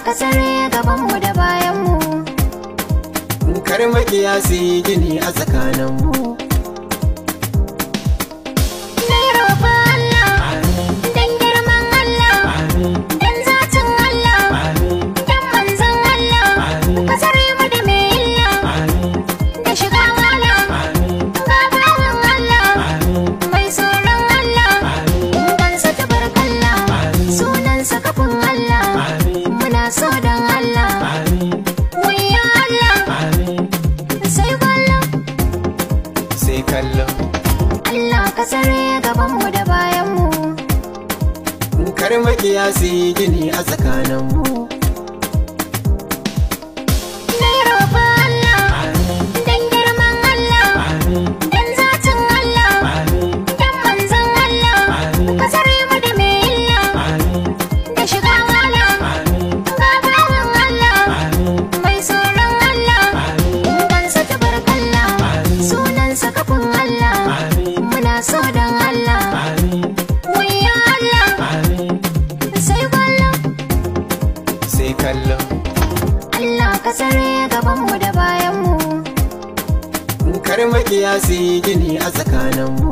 ka tsare gabanmu da bayanmu. Kar makiya su yi gini a tsakaninmu. Na yi roƙon Allah, dan girman Allah, dan zatin Allah, dan manzon Allah, ka tsare mu da mai illa, da shiga wahala, ga bawan Allah, mai tsoron Allah, dansa tabarkalla, sunansa kafin Allah, muna so dan Allah, wayyo Allah, sai kwallo. Sai kallo. Allah ka tsare gabanmu da bayanmu. Kar makiya su yi gini a tsakaninmu. Na yi roƙon Allah, dan girman Allah, dan zatin Allah, dan manzon Allah, ka tsare mu da mai illa, da shiga wahala, ga bawan Allah, mai tsoron Allah, dansa tabarkalla, sunansa kafin Allah, muna so dan Allah, wayyo Allah, sai kwallo. Sai kallo. Allah ka tsare gabanmu da bayanmu. Kar makiya su yi gini a tsakaninmu.